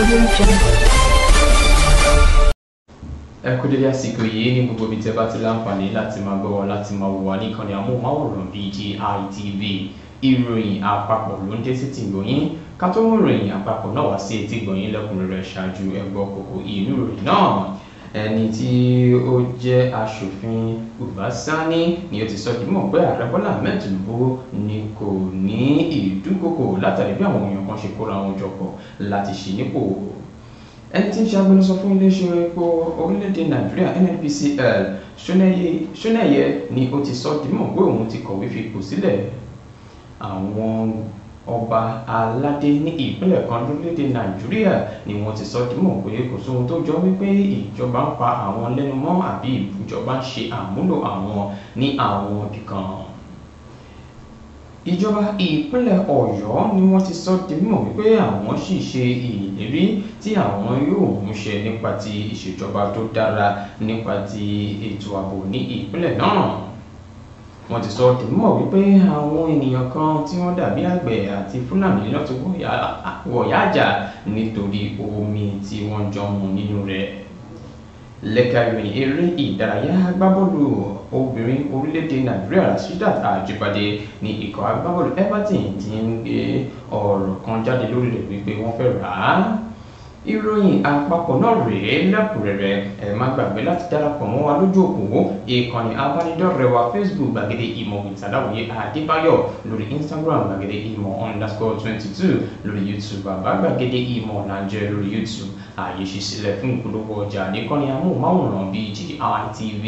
Audio Jungle. Ẹ kú dédé àsìkò yìí ní gbogbo ibi tí ẹ bá ti láǹfààní láti máa gbọ́ wa, láti máa wò wá ní ìkànnì amóhùnmáwòrán BGI TV. Ìròyìn àpapọ̀ ló ń dé sí ti gbòyìn. Ká tó mú ìròyìn àpapọ̀ náà wá sí etí gbòyìn lẹ́kùnrẹ́rẹ́, ṣáájú ẹ gbọ́ kókó inú ìròyìn náà. Ẹni tí ó jẹ́ aṣòfin Uba Sani ni ó ti sọ di mímọ̀ pé Ààrẹ Bọ́lá Ahmed Tinubu ni kò ní ìdúnkokò látàrí bí àwọn èèyàn kan ṣe kóra wọn jọ pọ̀ láti ṣì nípò. Ẹni tí ń ṣe agbẹnusọ fún iléeṣẹ́ epo orílẹ̀-èdè Nàìjíríà NNPCL, Ṣónẹ́yẹ, ni ó ti sọ di mímọ̀ pé òun ti kọ̀wé fipò sílẹ̀. Àwọn ọba aládé ní ìpínlẹ̀ kan lórílẹ̀-èdè Nàìjíríà ni wọ́n ti sọ di mímọ̀ pé kò sóhun tó jọ wípé ìjọba ń pa àwọn lẹ́nu mọ́ àbí ìjọba ń ṣe àmúlò àwọn ní àwọn ibì kan. Ìjọba ìpínlẹ̀ Ọ̀yọ́ ni wọ́n ti sọ di mímọ̀ wípé àwọn sì ṣe ìlérí tí àwọn yóò mú ṣẹ nípa ti ìṣèjọba tó dára nípa ti ètò ààbò ní ìpínlẹ̀ náà. Wọ́n ti sọ di mímọ̀ wípé àwọn ènìyàn kan tí wọ́n dàbí àgbẹ̀ àti Fúlàní ló ti wọ̀yá àjà nítorí omi tí wọ́n jọ mu nínú rẹ̀. Lẹ́ka ìròyìn eré ìdárayá, agbábọ́ọ̀lù obìnrin orílẹ̀-èdè Nàìjíríà Rasheedat Ajibade ní ikọ̀ agbábọ́ọ̀lù Everton ti ń gbé ọ̀rọ̀ kan jáde lórí rẹ̀ wípé wọ́n fẹ́ rà á. Ìròyìn àpapọ̀ náà rèé lẹ́kùnrẹ́rẹ́. Ẹ má gbàgbé láti darapọ̀ mọ́ wa lójú òpó ìkànnì abánidọ́rẹ̀ẹ́ wa Facebook Gbàgede Ìmọ̀ with Aláwìyé Adébáyọ̀, lórí Instagram Gbàgede Ìmọ̀ _22, lórí YouTube Bàbá Gbàgede Ìmọ̀ Nàìjíríà lórí YouTube. Ààyè ṣí sílẹ̀ fún ìpolówó ọjà níkànnì amóhùnmáwòrán BGI TV.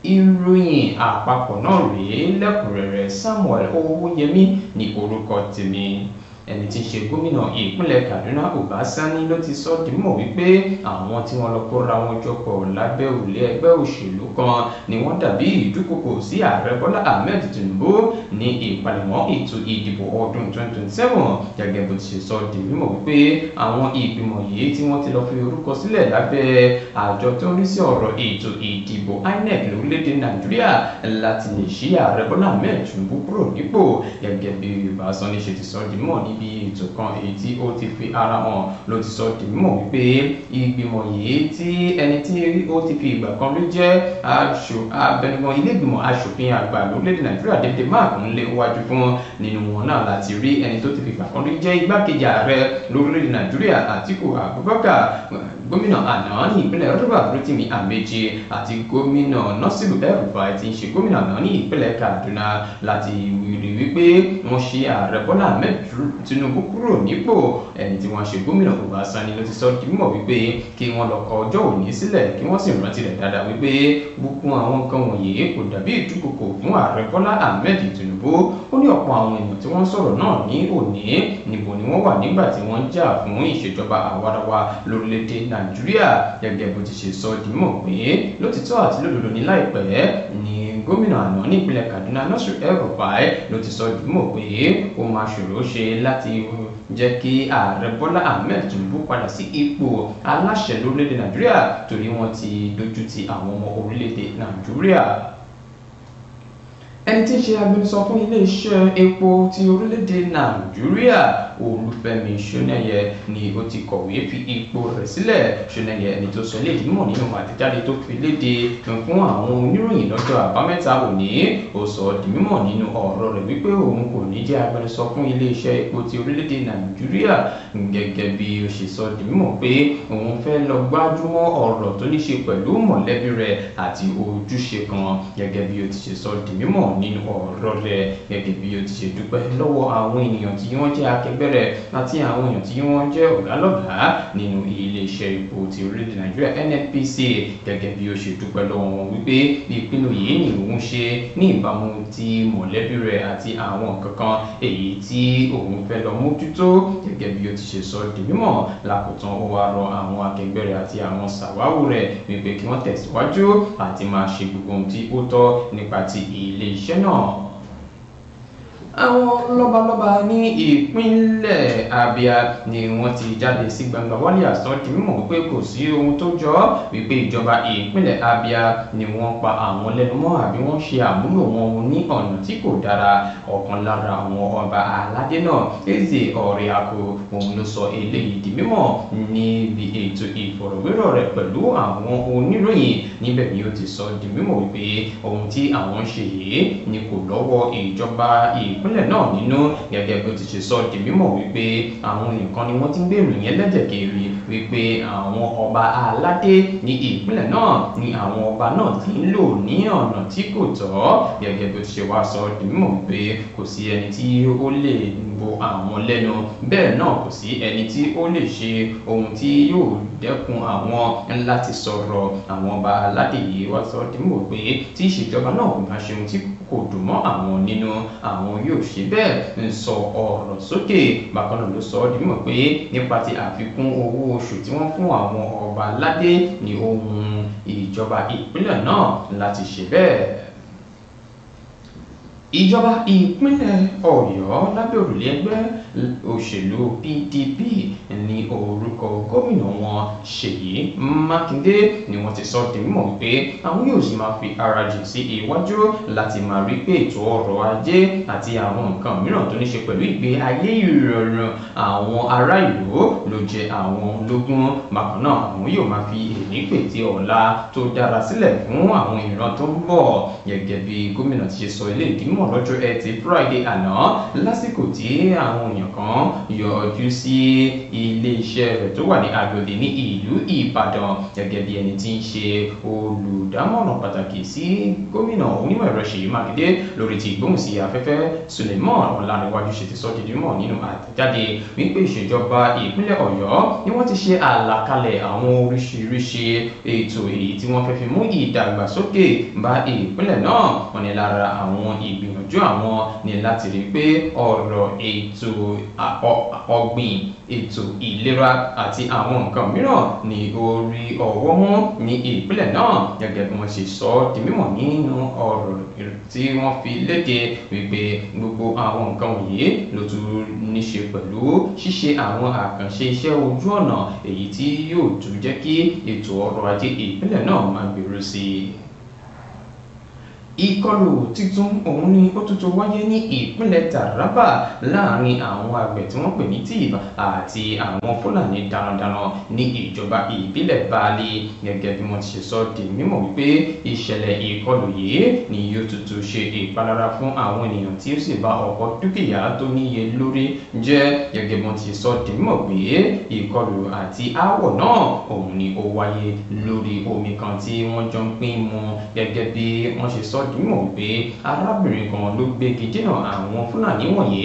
Ìròyìn àpapọ̀ náà rèé lẹ́kùnrẹ́rẹ́. Samuel Owóyẹmí ní orúkọ tèmi. Ẹni tí ń ṣe gómìnà ìpínlẹ̀ Kaduna, Uba Sani, ló ti sọ di mímọ̀ wípé àwọn tí wọ́n lọ kóra wọn jọ pọ̀ lábẹ́ òrùlé ẹgbẹ́ òṣèlú kan ni wọ́n dàbí ìdúkokò sí Ààrẹ Bọ́lá Ahmed Tinubu ní ìpalẹ̀mọ́ ètò ìdìbò ọdún 2027. Gẹ́gẹ́ bó ti ṣe sọ di mímọ̀ wípé àwọn ìgbìmọ̀ yìí tí wọ́n ti lọ fi orúkọ sílẹ̀ lábẹ́ àjọ tó ń rí sí ọ̀rọ̀ ètò ìdìbò INEC lórílẹ̀‐èdè Nàìjíríà láti lè ṣí Ààrẹ Bọ́lá Ahmed Tinubu kúrò nípò. Gẹ́gẹ́ bí Uba Sani ṣe ti sọ di mímọ̀ níbi ètò kan èyí tí ó ti fi ara hàn, ló ti sọ di mímọ̀ wípé ìgbìmọ̀ yìí tí ẹni tí ó ti fi ìgbà kan rí jẹ́ abẹnugan ilé ìgbìmọ̀ aṣòfin àgbà lórílẹ̀‐èdè Nàìjíríà David Mark ń lé wájú fún. Nínú wọn náà láti rí ẹni tó ti fi ìgbà kan rí jẹ́ igbákejì ààrẹ lórílẹ̀‐èdè Nàìjíríà Àtíkù Abubakar, gómìnà àná ní ìpínlẹ̀ Rivers Rotimi Amechi, àti gómìnà Nasiru El-Rufai tí ń ṣe gómìnà àná ní ìpínlẹ̀ Kaduna, láti rí wípé wọ́n ṣe Ààrẹ Bọ́lá Ahmed Tinubu kúrò nípò. Ẹni tí wọ́n ṣe gómìnà Uba Sani ló ti sọ di mímọ̀ wípé kí wọ́n lọ kọ ọjọ́ òní sílẹ̀, kí wọ́n sì rántí rẹ̀ dáadáa wípé gbogbo àwọn nǹkan wọ̀nyí kò dàbí ìdúkokò fún Ààrẹ Bọ́lá Ahmed Tinubu. Ó ní ọ̀pọ̀ àwọn èèyàn tí wọ́n sọ̀rọ̀ náà ní òní, níbo ni wọ́n wà nígbà tí wọ́n ń jà fún ìṣèjọba àwarawa lórílẹ̀‐èdè Nàìjíríà? Gẹ́gẹ́ bó ti ṣe sọ di mímọ̀ pé lótìtọ́ àti lódodo ní láìpẹ́ ní gómìnà àná ní ìpínlẹ̀ Kaduna Nasiru El-Rufai ló ti sọ di mímọ̀ pé ó máa ṣòro ṣe láti jẹ́ kí Ààrẹ Bọ́lá Ahmed Tinubu padà sí ipò aláṣẹ lórílẹ̀‐èdè Nàìjíríà torí wọ́n ti dojú ti àwọn ọmọ orílẹ̀‐èdè Nàìjíríà. Ẹni tí ń ṣe agbẹnusọ fún iléeṣẹ́ epo ti orílẹ̀-èdè Nàìjíríà, Olúfẹ́mi Ṣónẹ́yẹ, ni ó ti kọ̀wé fi ipò rẹ̀ sílẹ̀. Ṣónẹ́yẹ, ẹni tó sọ léde mímọ̀ nínú àtẹ̀jáde tó fi léde fún àwọn oníròyìn lọ́jọ́ Àbámẹ́ta òní, ó sọ di mímọ̀ nínú ọ̀rọ̀ rẹ̀ wípé òun kò ní jẹ́ agbẹnusọ fún iléeṣẹ́ epo ti orílẹ̀-èdè Nàìjíríà. Gẹ́gẹ́ bí ó ṣe sọ di mímọ̀ pé òun fẹ́ lọ gbájúmọ́ ọ̀rọ̀ tó ní ṣe pẹ̀lú mọ̀lẹ́bí rẹ̀ àti ojúṣe kan. Gẹ́gẹ́ bí ó ti ṣe sọ di mímọ̀ nínú ọ̀rọ̀ rẹ̀, gẹ́gẹ́ bí ó ti ṣe dúpẹ́ lọ́wọ́ àwọn ènìyàn tí wọ́n jẹ́ akẹgbẹ́ rẹ̀ àti àwọn èèyàn tí wọ́n jẹ́ ọ̀gá lọ́gàá nínú iléeṣẹ́ epo ti orílẹ̀-èdè Nàìjíríà NNPC. Gẹ́gẹ́ bí ó ṣe dúpẹ́ lọ́wọ́ wọn wípé ìpinnu yìí ni òun ṣe ní ìbámu ti mọ̀lẹ́bí rẹ̀ àti àwọn kankan èyí tí òun fẹ́ lọ mójútó. Gẹ́gẹ́ bí ó ti ṣe sọ di mímọ̀ lákòótán, ó wá rọ àwọn akẹgbẹ́ rẹ̀ àti àwọn sàwáwù rẹ̀ wípé kí wọ́n tẹ̀síwájú àti máa ṣe gbogbo ohun tí ó tọ́ nípa ti iléeṣẹ́ náà. Àwọn lọ́balọ́ba ní ìpínlẹ̀ Abia ni wọ́n ti jáde sí gbangba wálé àsọ di mímọ̀ wípé kò sí ohun tó jọ wípé ìjọba ìpínlẹ̀ Abia ni wọ́n pa àwọn lẹ́nu mọ́ àbí wọ́n ṣe àmúlò wọn ní ọ̀nà tí kò dára. Ọ̀kan lára àwọn ọba aládé náà, Eze Oriaku, òun ló sọ eléyìí di mímọ̀ níbi ètò ìfọ̀rọ̀wérọ̀ rẹ̀ pẹ̀lú àwọn oníròyìn. Níbẹ̀ ni ó ti sọ di mímọ̀ wípé ohun tí àwọn ṣe yìí ni kò lọ́wọ́ ìjọba ìpínlẹ̀ náà nínú, gẹ́gẹ́ bí ó ti ṣe sọ di mímọ̀ wípé àwọn nìkan ni wọ́n ti ń gbèrò yẹn lẹ́jẹ̀ kiri wípé àwọn ọba aládé ní ìpínlẹ̀ náà ni àwọn ọba náà ti ń lò ní ọ̀nà tí kò tọ́. Gẹ́gẹ́ bí ó ti ṣe wá sọ di mímọ̀ wípé kò sí ẹni tí ó lè bo àwọn lẹ́nu, bẹ́ẹ̀ náà kò sí ẹni tí ó lè ṣe ohun tí yóò dẹ́kun àwọn láti sọ̀rọ̀. Àwọn ọba aládé yìí wá sọ di mímọ̀ pé tí ìṣèjọba náà kò bá ṣe ohun tí kò dùn mọ́ àwọn nínú, àwọn yóò ṣe bẹ́ẹ̀ ń sọ ọ̀rọ̀ sókè. Bákan náà ló sọ ọ́ di mímọ̀ pé nípa ti àfikún owó oṣù tí wọ́n fún àwọn ọba aládé ní ohun ìjọba ìpínlẹ̀ náà láti ṣe bẹ́ẹ̀. Ìjọba ìpínlẹ̀ Ọ̀yọ́ lábẹ́ òrùlé ẹgbẹ́ òṣèlú PDP ní orúkọ gómìnà wọn Ṣèyí Mákindé ni wọ́n ti sọ di mímọ̀ wípé àwọn yóò sì máa fi ara jìn sí iwájú láti máa rí pé ètò ọrọ̀ ajé àti àwọn nǹkan mìíràn tó ní ṣe pẹ̀lú ìgbé ayé ìrọ̀rùn àwọn ará ìlú ló jẹ àwọn lógún. Bákan náà àwọn yóò máa fi èní pète ọ̀la tó dára sílẹ̀ fún àwọn ìran tó ń bọ̀. Gẹ́gẹ́ bí gómìnà ti ṣe sọ ilé ìdímọ̀ lọ́jọ́ Ẹtì Friday àná lásìkò tí àwọn èèyàn kan yọjú sí ilé-iṣẹ́ rẹ̀ tó wà ní Agodi ní ìlú Ìbàdàn. Gẹ́gẹ́ bí ẹni tí ń ṣe olùdámọ̀ràn pàtàkì sí gómìnà onímọ̀ ẹ̀rọ Ṣèyí Mákindé lórí ti ìgbóhùnsí afẹ́fẹ́ Suleiman Ọláníwájú ṣe ti sọ di mímọ̀ nínú àtẹ̀jáde wípé ìṣèjọba ìpínlẹ̀ Ọ̀yọ́ ni wọ́n ti ṣe àlàkalẹ̀ àwọn oríṣiríṣi ètò èyí tí wọ́n fẹ́ fi mú ìdàgbàsókè bá ìpínlẹ̀ náà. Wọ́n ní lára àwọn ìgbìyànjú àwọn ní láti rí pé ọ̀rọ̀ ètò ọ̀gbìn, ètò ìlera àti àwọn nǹkan mìíràn ní orí ọwọ́ mú ní ìpínlẹ̀ náà. Gẹ́gẹ́ bí wọ́n ṣe sọ ọ́ di mímọ̀ nínú ọ̀rọ̀ tí wọ́n fi léde wípé gbogbo àwọn nǹkan wọ̀nyí ló tún ní ṣe pẹ̀lú ṣíṣe àwọn àkànṣe iṣẹ́ ojú ọ̀nà èyí tí yóò tún jẹ́ kí ètò ọrọ̀ ajé ìpínlẹ̀ náà máa gbèrú sí i. Ìkọlù tuntun òun ni ó tuntun wáyé ní ìpínlẹ̀ Taraba láàrin àwọn àgbẹ̀ tí wọ́n pè ní Tiv àti àwọn Fúlàní darandaran ní ìjọba ìbílẹ̀ Bali. Gẹ́gẹ́ bí wọ́n ti ṣe sọ di mímọ̀ wípé ìṣẹ̀lẹ̀ ìkọlù yìí ni yóò tuntun ṣe ìpalára fún àwọn ènìyàn tí ó sì bà ọ̀pọ̀ dúkìá tó níye lórí jẹ́. Gẹ́gẹ́ bí wọ́n ti ṣe sọ di mímọ̀ pé ìkọlù àti aáwọ̀ náà òun ni ó wáyé lórí omi kan tí wọ́n jọ ń pín mu. Gẹ́gẹ́ bí wọ́n ṣe sọ mímọ̀ pé arábìnrin kan ló gbégi dínà àwọn Fúlàní wọ̀nyí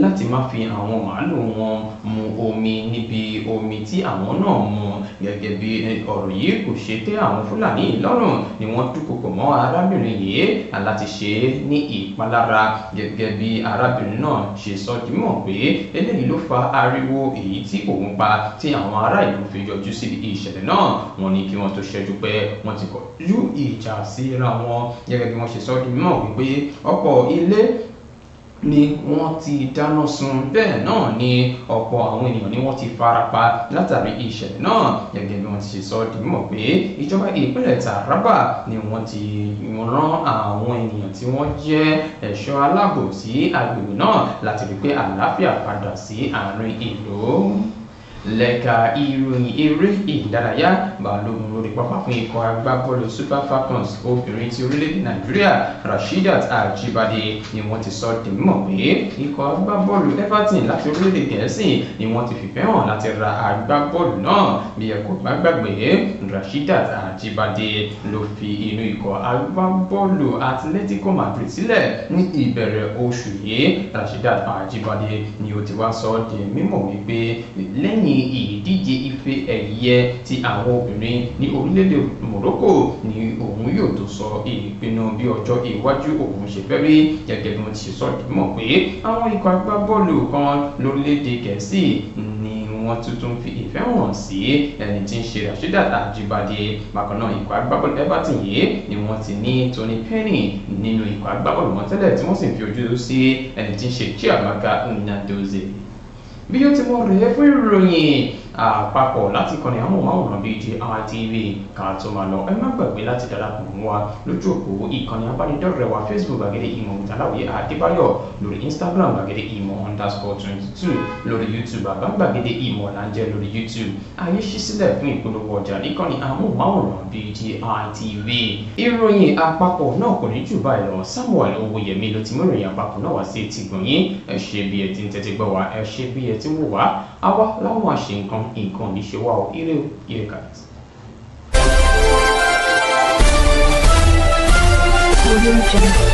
láti má fi àwọn màálù wọn mu omi níbi omi tí àwọn náà mu. Gẹ́gẹ́ bí ọ̀rọ̀ yìí kò ṣe tẹ́ àwọn Fúlàní lọ́rùn ni wọ́n dúnkokò mọ́ arábìnrin yìí láti ṣe é ní ìpalára. Gẹ́gẹ́ bí arábìnrin náà ṣe sọ di mímọ̀ pé eléyìí ló fa ariwo èyí tí òun pa tí àwọn ará ìlú fi yọjú síbi ìṣẹ̀lẹ̀ náà. Wọ́n ní kí wọ́n tó ṣẹ́jú pé wọ́n ti kọjú ìjà síra wọn. Gẹ́gẹ́ bí wọ́n ṣe sọ di mímọ̀ wípé ọ̀pọ̀ ilé ni wọ́n ti dáná sun, bẹ́ẹ̀ náà ni ọ̀pọ̀ àwọn ènìyàn ni wọ́n ti farapa látàrí ìṣẹ̀lẹ̀ náà. Gẹ́gẹ́ bí wọ́n ti ṣe sọ di mímọ̀ pé ìjọba ìpínlẹ̀ Taraba ni wọ́n ti rán àwọn ènìyàn tí wọ́n jẹ́ ẹ̀ṣọ́ aláàbò sí agbègbè náà láti rí pé àlàáfíà padà sí àárín ìlú. Lẹ́ka ìròyìn eré ìdárayá, balógun lórí pápá fún ikọ̀ agbábọ́ọ̀lù Super Falcons obìnrin ti orílẹ̀-èdè Nàìjíríà Rasheedat Ajibade ni wọ́n ti sọ di mímọ̀ pé ikọ̀ agbábọ́ọ̀lù Everton láti orílẹ̀-èdè Gẹ̀ẹ́sì ni wọ́n ti fìfẹ́ hàn láti ra agbábọ́ọ̀lù náà. Bí ẹ kò bá gbàgbé, Rasheedat Ajibade ló fi inú ikọ̀ agbábọ́ọ̀lù Atletico Madrid sílẹ̀ ní ìbẹ̀rẹ̀ oṣù yìí. Rasheedat Ajibade ni ó ti wá sọ di mímọ̀ wípé lẹ́yìn ìdíje ife ẹ̀yẹ ti àwọn obìnrin ní orílẹ̀-èdè Morocco ni òun yóò tó sọ ìpinnu bí ọjọ́ iwájú òun ṣe fẹ́ rí. Gẹ́gẹ́ bí wọ́n ti ṣe sọ mọ̀ pé àwọn ikọ̀ agbábọ́ọ̀lù kan lórílẹ̀-èdè Gẹ̀ẹ́sì ni wọ́n tuntun fi ìfẹ́ hàn sí ẹni tí ń ṣe Rasheedat Ajibade. Bákan náà ikọ̀ agbábọ́ọ̀lù Everton yìí ni wọ́n ti ní Tony Penny nínú ikọ̀ agbábọ́ọ̀lù wọn tẹ́lẹ̀ tí wọ́n sì fi ojú sí ẹni tí ń ṣe Chiamaka Nnadozie. Bí ó ti mọ rèé fún ìròyìn àpapọ̀ láti ìkànnì amóhùnmáwòrán BGI TV. Ká tó máa lọ, ẹ má gbàgbé láti darapọ̀ mọ́ wa lójú òpó ìkànnì abánidọ́rẹ̀ẹ́ wa Facebook Gbàgede Ìmọ̀ Aláwìyé Adébáyọ̀, lórí Instagram Gbàgede Ìmọ̀ _22, lórí YouTube àbá Gbàgede Ìmọ̀ là ń jẹ́ lórí YouTube. Ayé ṣí sílẹ̀ fún ìpolówó ọjà níkànnì amóhùnmáwòrán BGI TV. Ìròyìn àpapọ̀ náà kò ní jù báyìí lọ. Samuel Owóyẹmí ló ti mú ìròyìn àpapọ̀ náà wá sí etí gbọ̀nyìn. Ẹ ṣé bí ẹ ti ń tẹ́tí gbọ́ wa, ẹ ṣé bí ẹ ti ń wò wá. Àwa láwọn àṣe nǹkan nǹkan ní ṣe wá o. Ire o, ire kàbìtì. Audio Jungle.